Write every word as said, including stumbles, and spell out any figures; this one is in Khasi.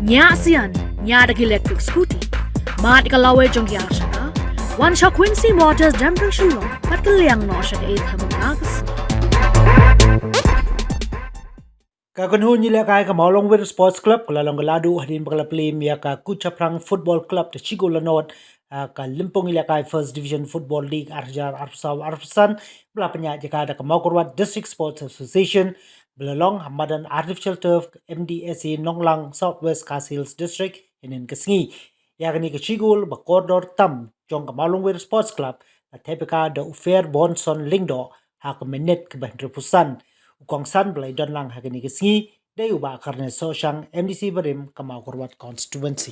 Ngiah sian, ngiah da ki electric scooty. Mad ka lawei jong ki arshaka. Wan sha Quincy Motors Dompring Shillong, bad kylliang noh sha ka eighth Hemukna ka sngi. Ka kynhun ïalehkai ka Mawlongwir Sports Club ka la long ka la duh hadien ba ka la plie ïa ka Kuchaphrang Football Club da shi gol la nod ha ka lympung ïalehkai First Division Football League ar hajar arphew saw arphew san, ba la pynïaid ïa ka da ka Mawkyrwat District Sports Association, ba la long ha madan Artificial Turf M D S A Nonglang, South West Khasi Hills District, hynnin ka sngi. Ïa kane ka shi gol ba kordor tam jong ka Mawlongwir Sports Club la thep ïa ka da u Fair Bonson Lyngdoh ha ka minit kaba hynriewphew san. U kongsan ba la ïadon lang ha kane ka sngi dei u Bah Kyrne Sohshang, M D C barim ka Mawkyrwat Constituency.